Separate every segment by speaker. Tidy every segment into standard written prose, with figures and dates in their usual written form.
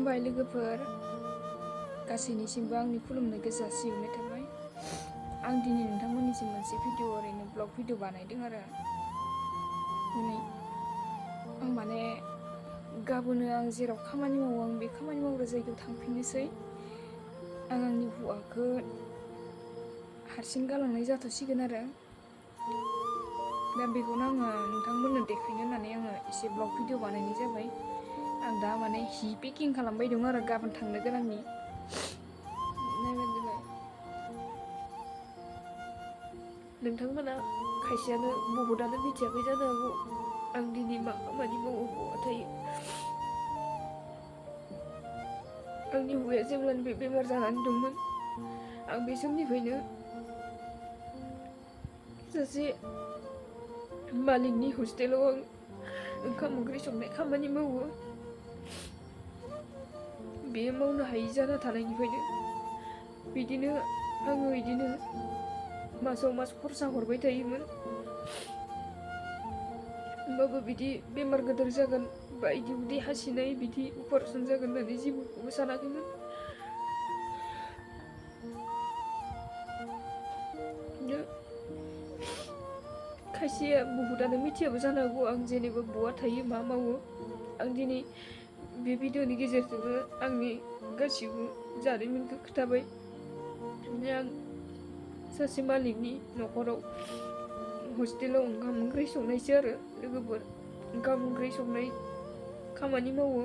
Speaker 1: खुलुमबाय लोगोफोर, गासैनिसिमबो आंनि खुलुमनायखौ जासिहरनाय थाबाय। आं दिनै नोंथांमोननिसिम मोनसे भिडिअ ओरैनो ब्लग भिडिअ बानायदों आरो दिनै आं माने गाबोनो आं जेराव खामानि मावो आं बे खामानि मावग्रा जायगायाव थांफिननोसै। आं आंनि हौवाखौ हारसिं गालांनाय जाथ'सिगोन आरो दा बेखौनो आङो नोंथांमोननो देखायनो होननानै आङो एसे ब्लग भिडिअ बानायनाय जाबाय। आं दा माने हि पेकिं खालामबाय दं आरो गाबोन थांनो गोनांनि। नायबानो नोंथांमोना खायसेयानो बहुतानो मिथियाखै जानो हागौ आं दिनै मा खामानि मावो बहा थायो। आंनि हौवाया जेब्लानिफ्राय बेमार जानानै दंमोन आं बे समनिफ्रायनो सासे मालिकनि हस्टेलाव आं ओंखाम ओंख्रि संनाय खामानि मावो। बे मावनो हायि जाना थानायनिफ्रायनो बिदिनो आङो बिदिनो मासाव मास खरसा हरबाय थायोमोन। होमबाबो बिदि बेमार गोदोर जागोन बा बिदि उदै हासिनाय बिदि अपारेसन जागोन होननानै जेबोखौबो सानाखैमोन। खायसेया बहुतानो मिथियाबो जानो हागौ आं जेनेबा बहा थायो मा मावो। आं दिनै बे भिडिअनि गेजेरजोंनो आंनि गासिबो जारिमिनखौ खिथाबाय। आं सासे मालिकनि न'खराव हस्टेलाव ओंखाम ओंख्रि संनायसो आरो लोगोफोर, ओंखाम ओंख्रि संनाय खामानि मावो।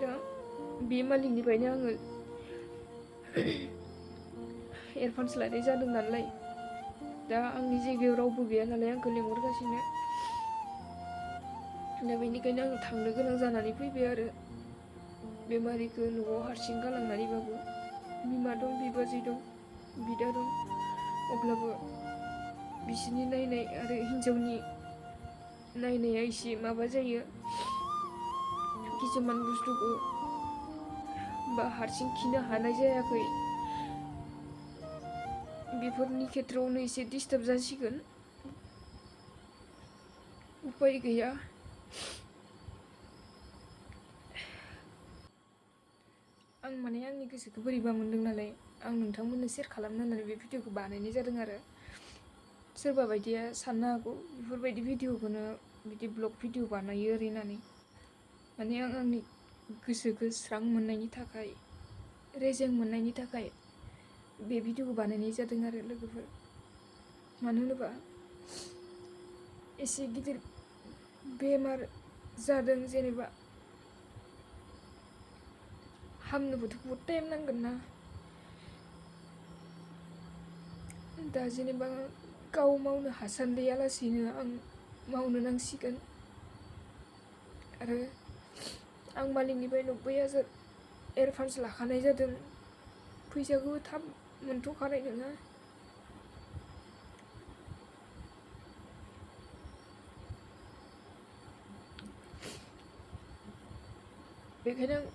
Speaker 1: दा बे मालिकनिफ्रायनो आङो एडभान्स लानाय जादों नालाय दा आंनि जायगायाव रावबो गैया नालाय आंखौ लिंहरगासिनो। दा बेनिखायनो आं थांनो गोनां जानानै फैबाय आरो बेमारिखौ न'आव हारसिं गालांनानैबाबो। बिमा दं, बिबाजै दं, बिदा दं, अब्लाबो बिसोरनि नायनाय आरो हिन्जावनि नायनाया एसे माबा जायो। किसुमान बुस्थुखौ बा हारसिं खिनो हानाय जायाखै, बेफोरनि खेथ्रआवनो एसे डिस्टार्ब जासिगोन। उपाय गैया। आं माने आंनि गोसोखौ बोरैबा मोनदों नालाय आं नोंथांमोननो सेयार खालामनो होननानै बे भिडिअखौ बानायनाय जादों आरो सोरबा बायदिया साननो हागौ बेफोरबायदि भिडिअखौनो बिदि ब्लग भिडिअ बानायो ओरै होननानै। माने आं आंनि गोसोखौ स्रां मोननायनि थाखाय, रेजें मोननायनि थाखाय बे भिडिअखौ बानायनाय जादों आरो लोगोफोर। मानो होनोबा एसे गिदिर बेमार जादों जेनेबा हामनोबोथ' बहुद टाइम नांगोन ना। दा जेनेबा गाव मावनो हासान्दिया लासेनो आं मावनो नांसिगोन आरो आं मालिकनिफ्राय 90,000 एडभान्स लाखानाय जादों। फैसाखौ थाब मोनथ'खानाय नङा। बेखायनो आं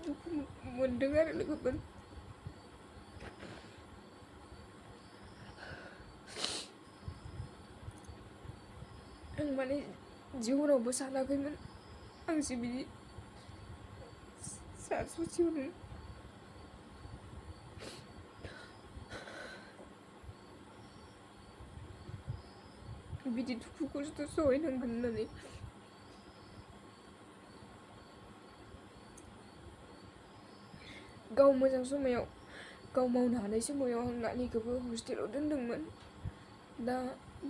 Speaker 1: दुखु मोनदों आरो लोगोफोर। आं माने जिउनावबो सानाखैमोन आंसो बिदि सा ससेयावनो बिदि दुखु खस्थ' सहायनांगोन होननानै। गाव मोजां समायाव, गाव मावनो हानाय समायाव आं नानिखौबो हस्टेलाव दोनदोंमोन। दा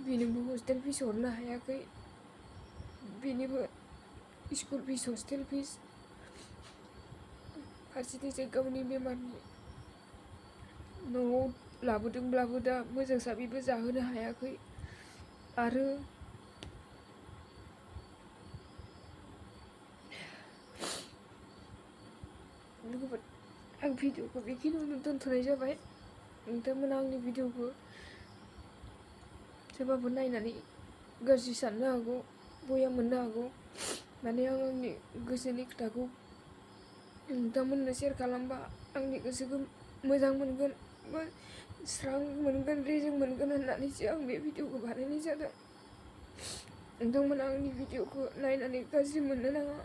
Speaker 1: बेनोबो हस्टेल फिस हरनो हायाखै, बेनिबो स्कुल फिस, हस्टेल फिस, फारसेथिंजाय गावनि बेमारनि न'आव लाबोदोंब्लाबो दा मोजां साबिबो जाहोनो हायाखै। आरो लोगोफोर आं भिडिअखौ बेखिनियावनो दोनथ'नाय जाबाय। नोंथांमोना आंनि भिडिअखौ सोरबाफोर नायनानै गाज्रि साननो हागौ, बया मोननो हागौ। माने आं आंनि गोसोनि खोथाखौ नोंथांमोननो सेयार खालामबा आंनि गोसोखौ मोजां मोनगोन बा स्रां मोनगोन रेजें मोनगोन होननानैसो आं बे भिडिअखौ बानायनाय जादों। नोंथांमोना आंनि भिडिअखौ नायनानै गाज्रि मोननो नाङा।